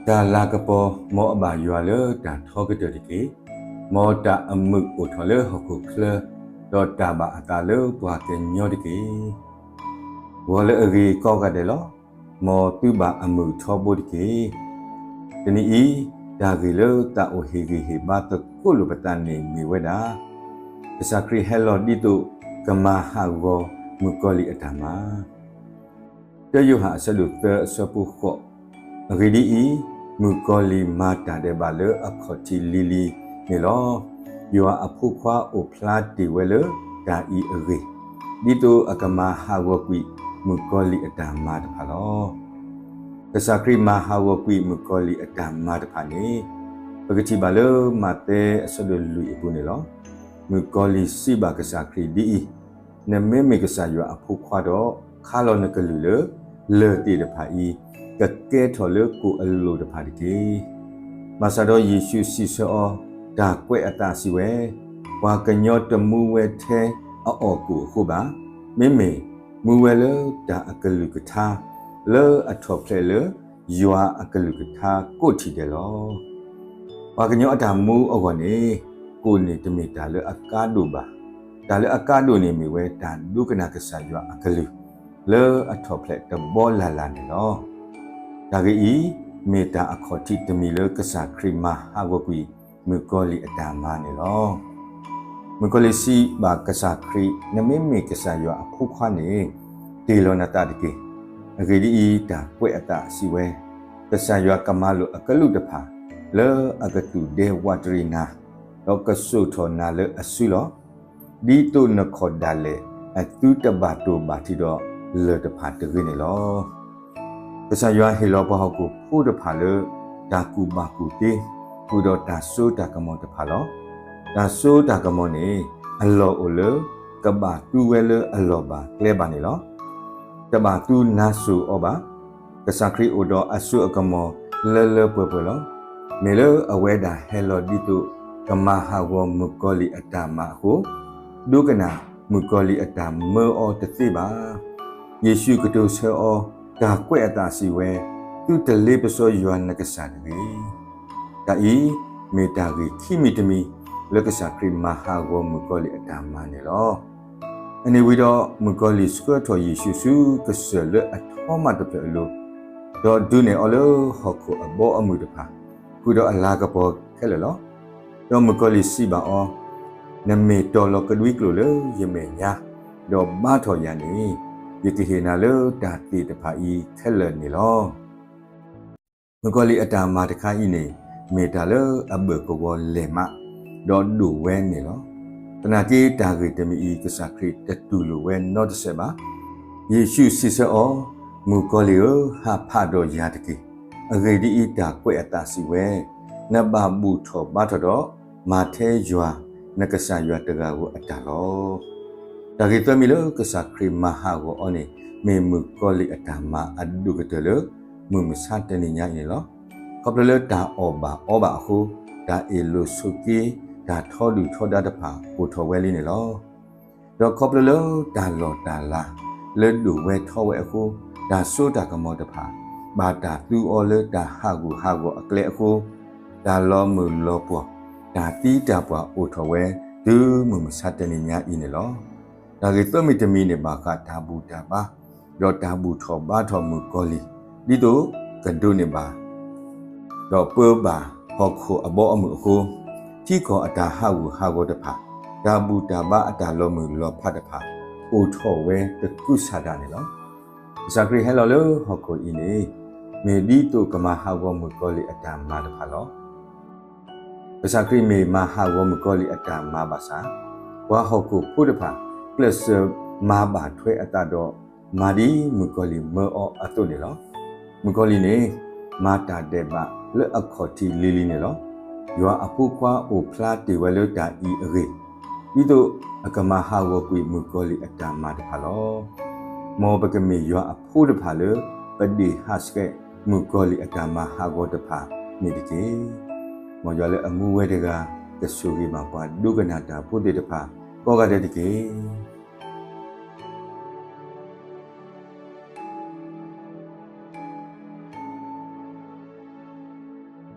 တၢ်လၤကပီၤ, မ်အဘၣ်ယွၤလၢတၢ်ထီကတၢၢ်တက့ၢ်. မ်တၢ်အမုာ်အိၣ်ထီၣ်လၢဟီၣ်ခိၣ်ချၢ, ဒီးတၢ်ဘၣ်အသးလၢပှၤကညီတက့ၢ်. ဂီၤလၢအဂ့ၤကိးဂၤဒဲးလီၤ. မ်သုဘၣ်အမုာ်ထီဘိတက့ၢ်. တနံၤအံၤ, တၢ်ဂ့ၢ်လၢသးအိၣ်ဟ့ၣ်ဂံၢ်ဟ့ၣ်ဘါသကိးလိာ်ပသးန့ၣ်မ့ၢ်ဝဲဒၣ်, ကစၢ်ခရံာ်ဟဲလီၤဒ်သိးကမၤဟးဂီၤမုၣ်ကီၤလံၢ်အတၢ်မၤ တၢယိၤဟၣ်အဆၢဒိၣ်သၢအဆၢဖိဃိး, အဂ့ၢ်ဒ်အံၤ, မုၣ်ကီၤလံၢ်မၤတၢ်ဒဲးဘးလၢအခီၣ်ထံးလံၤလံၤန့ၣ်လီၤ. ယွၤအဖိခွါအိၣ်ဖျါတ့ၢ်ဝဲလၢတၢ်အံၤအဂ့ၢ်, ဒ်သိးအကမၤဟးဂီၤကွံာ်မုၣ်ကီၤလံၢ်အတၢ်မၤတဖၣ်လီၤ. ကစၢ်ခရံာ်မၤဟးဂီၤကွံာ်မုၣ်ကီၤလံၢ်အတၢ်မၤတဖၣ်န့ၣ်, ပကထံၣ်ဘၣ်လၢမးသဲအဆၢဒိၣ်လွံၢ်အပူၤန့ၣ်လီၤ. မုၣ်ကီၤလံၢ်စံးဘၣ်ကစၢ်ခရံာ်ဒ်အံၤ, နမ့မ့ၢ်ကစၢ်ယွၤအဖိခွါဒီး, ခါလီၤနကလုၢ်လၢ လၢၢ်သ့ၣ်တဖၣ်အံၤ, ကကဲထီၣ်လၢကိၣ်အလိၤတဖၣ်တက့ၢ်. ဘၣ်ဆၣ်ဒီးယ့ၣ်ၡူးစံးဆၢအီၤ, တၢ်ကွဲးအသးစံးဝဲ, ပှၤကညီတမူဝဲထဲအအီၣ်ကိၣ်အဃိဘၣ်. မ့မ့ၢ်မူဝဲလၢတၢ်အကလုၢ်ကထါ, လၢအထီၣ်ဖျဲးလၢယွၤအကလုၢ်ကထါကိးထံၣ်ဒဲးလီၤ. ပှၤကညီအတၢ်မူအဂီၢ်န့ၣ်, ကိၣ်န့ၣ်တမ့ၢ်တၢ်လၢအကါဒိၣ်ဘၣ်. တၢ်လၢအကါဒိၣ်န့ၣ်မ့ၢ်ဝဲတၢ်ဒိကနၣ်ကစၢ်ယွၤအကလုၢ်, လၢအထီၣ်ဖျဲးတဘီလၢ်လၢ်န့ၣ်လီၤ. တၢ်ဂ့ၢ်အံၤ, မ့ၢ်တၢ်အခီၣ်ထံးတမံၤလၢကစၢ်ခရံာ်မၤဟးဂီၤကွံာ်မုၣ်ကီၤလံၢ်အတၢ်မၤန့ၣ်လီၤ. မုၣ်ကီၤလံၢ်စံးဘၣ်ကစၢ်ခရံာ်, နမ့မ့ၢ်ကစၢ်ယွၤအဖိခွါန့ၣ်, တ့ၢ်လီၤနသးတက့ၢ်. အဂ့ၢ်ဒ်အံၤ, တၢ်ကွဲးအသးစံးဝဲ, ကစၢ်ယွၤကမၤလိာ်အကလူးတဖၣ်, လၢအကသူၣ်ဒဲဝးတရံးနၤ, ဒီးကစိာ်ထီၣ်နၤလၢအစုလီၤ. ဒ်သိးနခီၣ်ဒၣ်လဲာ်အသုတဘၣ်တိၢ်ဘၣ်ထံးဒီးလၢၢ်တဖၣ်တဂ့ၤန့ၣ်လီၤ. ကစၢ်ယွၤဟ့ၣ်လီၤပှၤဟီၣ်ခိၣ်ဖိတဖၣ်လၢ တၢ်ကူၣ်ဘၣ်ကူၣ်သ့, ဃုာ်ဒီးတၢ်စိတၢ်ကမီၤတဖၣ်လီၤ. တၢ်စိတၢ်ကမီၤန့ၣ်, အလီၢ်အိၣ်လၢ ကဘၣ်သူဝဲလၢအလီၢ်ဘၣ်ကျဲဘၣ်န့ၣ်လီၤ. တဘၣ်သူနါစိၤအီၤဘၣ်. ကစၢ်ခရံာ်အိၣ်ဒီးအစိအကမီၤလၢလၢပှဲၤပှဲၤလီၤ. မ့ၢ်လၢအဝဲဒၣ်ဟဲလီၤဒ်သိး ကမၤဟးဂီၤမုၣ်ကီၤလံၢ်အတၢ်မၤအဃိ, ဒိကနၣ်မုၣ်ကီၤလံၢ်အတၢ်မၢအီၤတသ့ဘၣ်. ယ့ၣ်ၡူးကတိၤဆၢအီၤ, တၢ်ကွဲးအသးစံးဝဲ, သုတလ့ပစီယွၤနကစၢ်တဂ့ၤ. တၢ်အံၤမ့ၢ်တၢ်ဂ့ၢ်ခံမံၤတမံၤ လၢကစၢ်ခရံာ်မၤဟးဂီၤမုၣ်ကီၤလံၢ်အတၢ်မၤန့ၣ်လီၤ. အန့ၣ်ဝံၤဒီး မုၣ်ကီၤလံၢ်ဆှၢထီၣ်ယ့ၣ်ၡူးဆူကစၢၢ်လၢအထီမးတဖျၢၣ်အလိၤ, ဒီးဒုးနဲၣ်အီၤလၢဟီၣ်ခိၣ်အဘီအမုၢ်တဖၣ်, ဃုာ်ဒီးအလၤကပီၤခဲလၢာ်လီၤ. ဒီးမုၣ်ကီၤလံၢ်စံးဘၣ်အီၤ, နမ့ၢ်တီၤလီၤကဒွံကျိာ်လၢယမဲာ်ညါ, ဒီးဘါထီၣ်ယၤန့ၣ်, ယကဟ့ၣ်နၤလၢတၢ်သ့ၣ်တဖၣ်အံၤခဲလၢာ်န့ၣ်လီၤ. မုၣ်ကီၤလံၢ်အတၢ်မၤတခါအံၤန့ၣ်, မ့ၢ်တၢ်လၢအဘၢၣ်ကဝီၤလဲၢ်မး, ဒီးဒိၣ်ဝဲန့ၣ်လီၤ. သနာ်က့တၢ်ဂ့ၢ်တမံၤအံၤ ကစၢ်ခရံာ်တတူၢ်လိာ်ဝဲနီတစဲးဘၣ်. ယ့ၣ်ၡူးစံးဆၢအီၤ, မုၣ်ကီၤလံၢ်ဧၢ, ဟးဖးဒီးယၤတက့ၢ်. အဂ့ၢ်ဒ်အံၤ, တၢ်ကွဲးအသးစံးဝဲ, နဘၣ်ဘူၣ်ထီၣ်ဘါထီၣ်ဒီး, မၤထဲယွၤနကစၢ်ယွၤတဂၤဧိၤအတၢ်လီၤ. တၢ်ဂ့ၢ်သၢမံၤလၢကစၢ်ခရံာ်မၤဟးဂီၤအီၤန့ၣ်, မ့ၢ်မုၣ်ကီၤလံၢ်အတၢ်မၤအဒိၣ်ကတၢၢ်လၢ မုၢ်မဆါတနံၤညါအံၤန့ၣ်လီၤ. ခီဖျိလၢတၢ်အီၣ်ဘၣ်အီဘၣ်အဃိ, တၢ်အ့ၣ်လိာ်ဆိးက့, တၢ်ထီဒုၣ်ထီဒါတဖၣ်အိၣ်ထီၣ်ဝဲလံန့ၣ်လီၤ. ဒီးခီဖျိလၢတၢ်လီၢ်တၢ်လၤ လၢဒိၣ်ဝဲထီဝဲအဃိ, တၢ်စိတၢ်ကမီၤတဖၣ် ဘၣ်တၢ်သူအီၤလၢတၢ်ဟးဂူာ်ဟးဂီၤအကျဲအဃိ, တၢ်လီၤမုၢ်လီၤပှီၢ်, တၢ်သံတၢ်ပှၢ်အိၣ်ထီၣ်ဝဲ တုၤမုၢ်မဆါတနံၤညါအံၤန့ၣ်လီၤ. တၢ်ဂ့ၢ်သၢမံၤတမံၤန့ၣ် ဘၣ်ဃးတၢ်ဘူၣ်တၢ်ဘါ, ဒီးတၢ်ဘူၣ်ထီၣ်ဘါထီၣ်မုၣ်ကီၤလံၢ်, ဒ်သိးကဒိးန့ၢ်ဘၣ် ဒီးပၢဘၣ်ဟီၣ်ခိၣ်အဘီအမုၢ်အဃိ, ထံကီၢ်အတၢ်ဟးဂူာ်ဟးဂီၤတဖၣ်, တၢ်ဘူၣ်တၢ်ဘါအတၢ်လီၤမုၢ်လီၤဖးတဖၣ် အိၣ်ထီၣ်ဝဲသကုၤဆးဒးန့ၣ်လီၤ. ကစၢ်ခရံာ်ဟဲလီၤလၢဟီၣ်ခိၣ်အံၤန့ၣ်, မ့ၢ်ဒ်သိးကမၤဟးဂီၤမုၣ်ကီၤလံၢ်အတၢ်မၤတဖၣ်လီၤ. ကစၢ်ခရံာ်မ့ၢ်မၤဟးဂီၤမုၣ်ကီၤလံၢ်အတၢ်မၤဘၣ်ဆၣ်, ပှၤဟီၣ်ခိၣ်ဖိတဖၣ် ကျဲးစၢးမၤဘၣ်ထွဲအသးဒီး မၤဒ်မုၣ်ကီၤလံၢ်မၢအီၤအသိးန့ၣ်လီၤ. မုၣ်ကီၤလံၢ်န့ၣ် မၤတၢ်ဒဲးဘးလၢအခီၣ်ထံးလံၤလံၤန့ၣ်လီၤ. ယွၤအဖိခွါအိၣ်ဖျါတ့ၢ်ဝဲလၢတၢ်အံၤအဂ့ၢ်, ဒ်သိးအကမၤဟးဂီၤကွံာ်မုၣ်ကီၤလံၢ်အတၢ်မၤတဖၣ်လီၤ. မ်ပကမ့ၢ်ယွၤအဖိတဖၣ်လၢ ပဒ့ၣ်ဟးဆှဲးမုၣ်ကီၤလံၢ်အတၢ်မၤဟးဂီၤတဖၣ်န့ၣ်တက့ၢ်. မ်ယွၤလၢအမူဝဲတဂၤ ကဆိၣ်ဂ့ၤဘၣ်ပှၤဒိကနၣ်တၢ်ဖိသ့ၣ်တဖၣ်ကိးဂၤဒဲးတက့ၢ်.